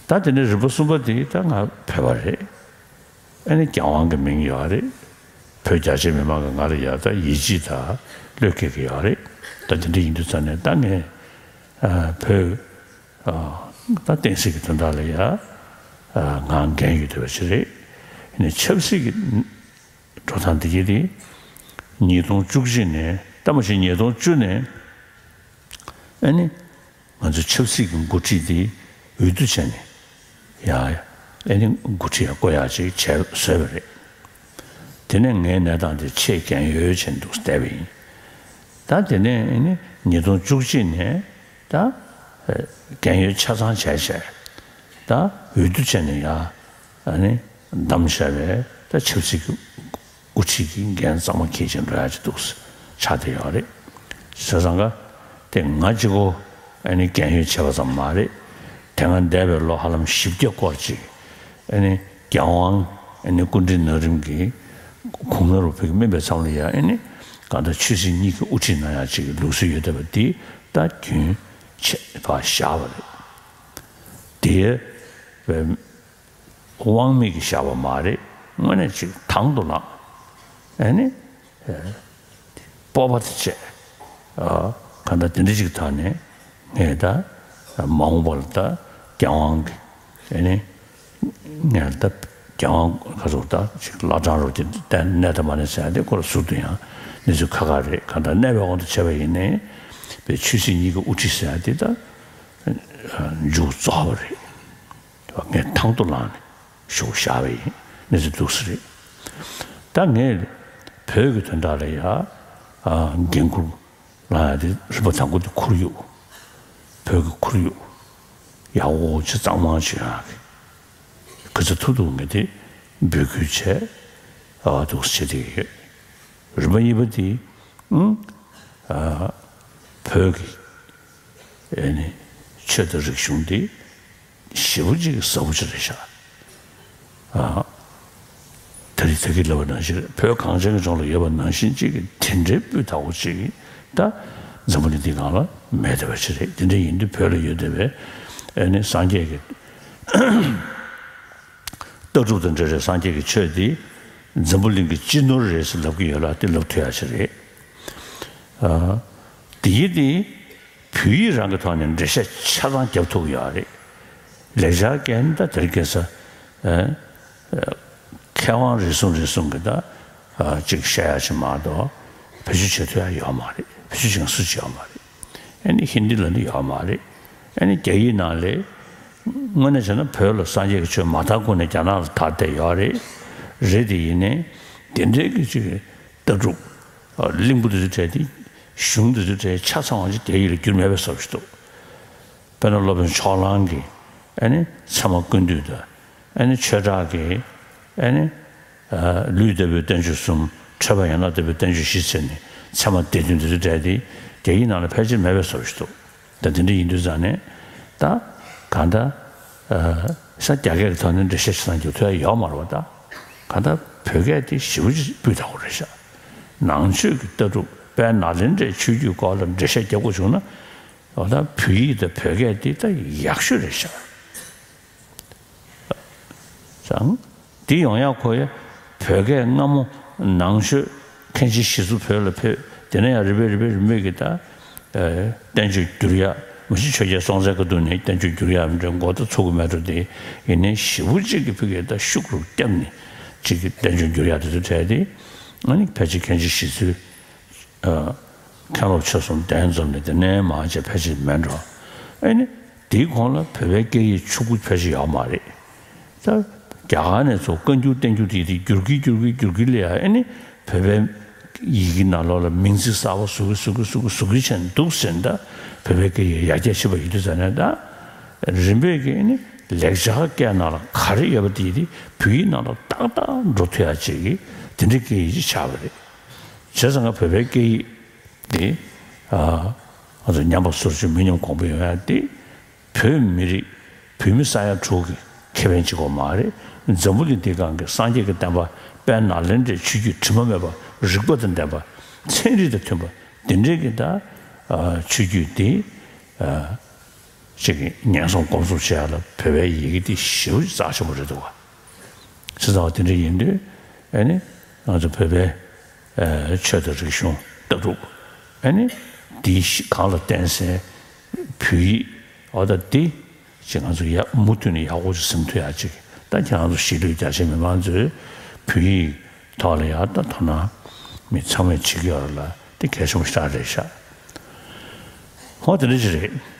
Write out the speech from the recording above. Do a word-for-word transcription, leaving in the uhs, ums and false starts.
ད་དེ་ནས་རིམ་པ་གསུམ་པ་དེ་ད་ང་བོད་པ་རེད། ཨ་ནི་རྒྱལ་དབང་གི་མིང་ཡོད་རེད། བོད་རྒྱ་ཆེ་མི་མང་གི་ང་ལ་ཡ་ད་ཡིད་ཆེས་དང་བློས་འཁེལ་གྱི་ཡོད་རེད། ད་དེ་འདྲ་ཡིན་དུས་ཙང་ནས་ད་ངས་ཨ་བོད་ཨ་ད་བསྟན་སྲིད་ཀྱི་དོན་དག་ལ་ཡ་ཨ་ང་འགན་ཡོད་བསྡད་པ་ཞིག་རེད། ཨ་ནི་ཆབ་སྲིད་ཀྱི་འགྲོ་སྟངས་འདི་གྱད་དེ་ཉིས་སྟོང་བཅུ་གཅིག་ནས་ད་མ་གཞི་ཉིས་སྟོང་བཅུ་ནས་ཨ་ནི། ང་ཚོའི་ཆབ་སྲིད་ཀྱི་འགོ་ཁྲིད་དེ་འོས་བསྡུ་བྱས་ནས་ཡ་ཨེ་ནི་འགོ་ཁྲིད་ཡ་བསྐོ་ཡག་ཅིག་བྱས་བཟོས་པ་རེད། དེ་ནས་ངའི་གནས་སྟངས་དེ་ཆེས་རྒན་ཡོལ་བྱས་འདུག་བསྡད་པ་ཡིན། ད་དེ་ནས་ཨེ་ནི་ཉིས་སྟོང་བཅུ་གཅིག་ནས་ད་རྒན་ཡོལ་ཆ་ཚང་བྱས་བྱས་ད་འོས་བསྡུ་བྱས་ནས་ཡ་ཨ་ནི་བདམས་བྱས་པའི་ད་ཆབ་སྲིད་ཀྱི་དབུ་ཁྲིད་ཀྱི་འགན་གཙང་མ་འཁྱེར་བྱས་འགྲོ་ཡག་ཅིག་འདུག་ཆགས་བསྡད་ཡོད་རེད། བྱས་ཙང་ཀ་དེ་ང་གཅིག་པོ་ཨ་ནི་རྒན་ཡོལ་བྱས་པ་ཙམ་མ་རེད། དེ་སྔ་འདས་པའི་ལོ་ཧ་ལམ་བཞི་བརྒྱ་སྐོར་ཅིག་ཨ་ནི་རྒྱལ་དབང་ཨ་ནི་སྐུ་ཕྲེང་ན་རིམ་གྱི་གོང་ན་རུ་བོད་ཀྱི་སྨིན་པའི་མཚམས་ལ་ཡ་ཨ་ནི་གང་ལྟར་ཆོས་སྲིད་གཉིས་ཀྱི་དབུ་ཁྲིད་གནང་ཡག་ཅིག་གི་ལུགས་སྲོལ་ཡོད་བསྡད་པ་འདི་ད་རྒྱུན་ཆད་པ་བཞག་པ་རེད། དེ་བས། དབང་མེད་ཀྱི་བཞག་པ་མ་རེད། དངོས་གནས་ཅིག་དང་དུ་བླངས། ཨ་ནི། སྤོབས་པ་དང་བཅས། ཨ། གང་ལྟར་དེ་འདྲ་ཅིག་ཐོག་ནས་ངས་ད་མ་འོངས་པ་ལ་ད་རྒྱལ་དབང་གི་ཨ་ནི། ངས་ད་རྒྱལ་དབང་ག་ཚོད་ད་ཅིག་བླ་བྲང་རུ་དེ་གནས་དང་མ་གནས་ཟེར་ཡ་དེ་ཁོ་ལ་ཟུར་དུ་ཡང་གནས་ཚུལ་ཁག་ཁག་རེད། གང་ལྟར་གནས་པའི་དབང་དུ་བྱས་པ་ཡིན་ནའི་པའི་ཆོས་སྲིད་གཉིས་ཀྱི་དབུ་ཁྲིད་ཟེར་ཡ་དེ་ད་མཇུག་རྫོགས་པ་རེད། ངས་དང་དུ་བླངས་ནས་ཞུ་བཞག་པ་ཡིན། གནས་ཚུལ་འདུག་སེ་རེད། ད་ངས་བོད་ཀྱི་དོན་དག་ལ་ཡ་ཨ་འགན་འཁུར་བླངས་ཡ་དེ་རིམ་པ་དང་པོ་དེ་ཁོར་ཡུག་བོད་ཀྱི་ཁོར་ཡུག་ཡག་པོ་ཅིག་གཙང་མ་བྱེད་ཡག་གི་ག་ཚོད་ཐུབ་ཐུབ་ངས་དེ་འབོད་སྐུལ་བྱས་ཨ་འདུག་སེ་བྱེད་བསྡད་ཀྱི་ཡོད། རིམ་པ་གཉིས་པ་དེ་ཨང་ཨ་བོད་ཀྱི་ཨེ་ནི་ཆོས་དང་རིག་གཞུང་འདི་ཞེ་པོ་ཅིག་གི་ཟབ་པོ་ཅིག་རེད་ཤག་ཨ། ད་རེས་ད་གིན་ལབ་པ་ནང་བཞིན་རེད། བོད་གངས་ཅན་གྱི་ལྗོངས་ལ་ཡོད་པ་ནང་བཞིན་ཅིག་གི་དེ་འདྲའི་སྤུས་དག་པོ་ཅིག་གི་ད་འཛམ་བུ་གླིང་འདིའི་སྒང་ལ་མེད་བསྡད་པ་ཅིག་རེད། དེ་འདྲ་ཡིན་དུས་བོད་ལ་ཡོད་བསྡད་པའི་ཨེ་ནི་སངས་རྒྱས་ཀྱི་ལྟ་གྲུབ་དང་འབྲེལ་བའི་སངས་རྒྱས་ཀྱི་ཆོས་འདི་འཛམ་བུ་གླིང་གི་སྤྱི་ནོར་རེད་ཟེར་ལབ་ཀྱི་ཡོད་ལ་དེ་ལབ་ཐུབ་ཡག་ཅིག་རེད། ཨ། དེ་ཡིན་དེ། བོད་ཡིག་རང་གི་ཐོག་ནས་འགྲེལ་བཤད་ཆ་ཚང་རྒྱབ་ཐུབ་ཀྱི་ཡོད་རེད། ལེགས་སྦྱར་སྐད་ནི་ད་དེ་རིང་ཁ་སང་ཨ་ཨ་མཁས་དབང་རེ་ཟུང་རེ་ཟུང་གིས་ད་ཨ་ཅིག་བཤད་ཡག་ཅིག་མ་གཏོགས་བེད་སྤྱོད་བྱེད་ཐུབ་ཡག་ཡོད་མ་རེད། བེད་སྤྱོད་བྱེད་མཁན་སུ་གཅིག་ཡོད་མ་རེད། ཨ་ནི་ཧིན་དི་ལ་ནི་ཡོད་མ་རེད། ཨ་ནི་རྒྱ་ཡིག་ནང་ལ་དངོས་གནས་བྱས་ན་བོད་ལ་སངས་རྒྱས་ཀྱི་ཆོས་མ་དར་གོང་ནས་རྒྱ་ནག་ལ་དར་བསྡད་ཡོད་རེད། རེད་དེ་ཡིན་ནའི་དེ་འདྲའི་གི་ཅིག་ལྟ་གྲུབ་ཨ་གླིང་བུ་དེ་ཚོ་གྲས་དེ་གཞུང་དེ་ཚོ་གྲས་ཆ་ཚང་བ་ཅིག་རྒྱ་ཡིག་ལ་བསྒྱུར་མེད་པའི་བཟོ་ཞིག་འདུག་དཔེར་ན་སློབ་དཔོན་ཕྱོགས་གླང་གིས་ཨ་ནི་ཚད་མ་ཀུན་བཏུས་དང་ཨ་ནི་ཆོས་གྲགས་ཀྱིས་ཨ་ནི་ཨ་ལུས་ལྟ་བུའི་བསྟན་བཅོས་གསུམ། ཁྲོས་པ་ཡན་ལག་ལྟ་བུའི་བསྟན་བཅོས་བཞི་ཟེར་ནས་ཚད་མ་སྡེ་བདུན་དེ་ཚོ་གྲས་དེ་རྒྱ་ཡིག་ནང་ལ་ཕལ་ཆེར་མེད་པའི་བཟོ་ཞིག་འདུག་ད་དེ་འདྲ་ཡིན་དུས་ཙང་ནས་ད་གང་ལྟར་ཨ་ས་རྒྱ་སྐད་ཀྱི་ཐོག་ནས་འགྲེལ་བཤད་བྱེད་སྟངས་ཀྱི་ཐོག་ཡོད་མ་རེད་པ། ད་གང་ལྟར་བོད་སྐད་དེ་ཞེ་པོ་ཅིག་སྤུས་དག་པོ་རེད་ཤག་ནང་ཆོས་ཀྱི་ལྟ་གྲུབ་དཔལ་ནཱ་ལེནྡྲའི་ཆོས་བརྒྱུད་སྐོར་ལ་འགྲེལ་བཤད་རྒྱབ་དགོས་བྱུང་ན་འོ་ད་བོད་ཡིག་དང་བོད་སྐད་དེ་ད་ཡག་ཤོས་རེད་ཤག་ཙང་། འདི་ཡོང་ཡག་ཁོ་ཡ་བོད་སྐད་སྔ་མོ་ནང་ཆོས་མཁན་ཆེན་ཞི་འཚོ་བོད་ལ་ཕེབས། དེ་ནས་ཡང་རིམ་པས་རིམ་པས་རིམ་པས་ཀྱིས་ད་ཨ་བསྟན་བཅོས་བསྒྱུར་ཡག་མ་གཞི་ཆོས་རྒྱལ་སྲོང་བཙན་སྒང་དུ་ནས་བསྟན་བཅོས་བསྒྱུར་ཡག་མི་འདྲ་མགོ་ད་ཚུགས་ཀྱི་མེད་འགྲོ། དེ་ཡིན་ནའི་ཞེ་པོ་གཅིག་གི་ཕ་གིར་ད་ཤུགས་རུ་བརྒྱབ་ནས་གཅིག་གི་བསྟན་བཅོས་བསྒྱུར་ཡག་དེ་ཚོ་གྲས་དེ་ཨ་ནི་ཕལ་ཆེར་མཁན་ཆེན་ཞི་འཚོའི་ཨ་མཁན་སློབ་ཆོས་གསུམ་གདན་འཛོམས་ནས་དེ་ནས་མར་བྱས་ཕལ་ཆེར་མེད་འགྲོ། ཨ་ནི་དེའི་གོང་ལ་བོད་པའི་སྐད་ཡིག་ཕྱུག་པོ་ཕལ་ཆེར་ཡོད་མ་རེད། ད་རྒྱ་གར་ནས་ཚུར་བཀའ་འགྱུར་བསྟན་འགྱུར་དེ་དེ་བསྒྱུར་གྱིན་བསྒྱུར་གྱིན་བསྒྱུར་གྱིན་ལ་ཡ་ཨ་ནི་བོད་པའི་ཡི་གེ་ནང་ལོགས་ལ་མིང་ཚིག་གསར་པ་བཟོ་གི་བཟོ་གི་བཟོ་གི་བཟོ་གི་བྱས་འདུག་ཟེར། ད་བོད་པའི་སྐད་ཡིག་ཡར་རྒྱས་ཕྱིན་པ་ཡིན་དུས་ཙང་ནས་ད་རིམ་པས་ཀྱིས་ཨ་ནི་ལེགས་སྦྱར་སྐད་ནང་ལ་ག་རེ་ཡོད་པ་དེ་དེ་བོད་ཡིག་ནང་ལ་ཏག་ཏག་འགྲོ་ཐུབ་ཡག་ཅིག་གི་དེ་འདྲའི་སྐད་ཡིག་ཅིག་ཆགས་པ་རེད། བྱས་ཙང་ང་བོད་པའི་སྐད་ཡིག་འདི་ཨ་ང་ཚོ་ཉམས་པ་སོར་ཆུད་མི་ཉམས་གོང་འཕེལ་ཡོང་ཡག་འདི་བོད་མི་རིགས་བོད་མི་ས་ཡ་དྲུག་གི་ཁེ་ཕན་གཅིག་པོ་མ་རེད། འཛམ་བུ་གླིང་འདིའི་སྒང་གི་སངས་རྒྱས་ཀྱི་བསྟན་པ་དཔལ་ནཱ་ལེནྡྲའི་ཆོས་བརྒྱུད་དྲི་མ་མེད་པ་རིག་པ་དང་ལྡན་པ་ཚན་རིག་དང་མཐུན་པ་འདི་འདྲའི་གི་ད་ཨ་ཆོས་བརྒྱུད་འདི་ཨ་ ཅིག་གི་ངན་སོང་སྒོམ་གསུམ་བྱེད་ཡ་ལ་བོད་པའི་ཡི་གེ་འདི་ཞེ་པོ་ཅིག་རྩ་ཆེན་པོ་རེད་འདུག་བ། བྱས་ཙང་དེ་འདྲ་ཡིན་དུས་ཨ་ནི་ང་ཚོ་བོད་པའི་ཨ་ཆོས་དང་རིག་གཞུང་ལྟ་གྲུབ་ཨ་ནི་འདི་གང་ལ་བརྟེན་སའི་བོད་ཡིག་འོ་ད་འདི་ཅིག་ང་ཚོ་ཡག་མུ་མཐུད་ནས་ཡག་པོ་ཅིག་ཟིན་ཐུབ་ཡ་ཅིག་ད་ཁྱེད་རང་ཚོ་གཞིས་ལུས་རྒྱ་ཆེ་མི་མང་ཚོས་བོད་ཡིག་ཐོག་ལ་ཡག་ད་དོ་སྣང་མི་ཚང་མས་བྱེད་ཀྱི་ཡོད་རེད་ལ་དེ་གལ་ཆེན་པོ་ཞེ་དྲག་རེད་ཤག་ཧོ་དེ་འདྲ་ཅིག་རེད།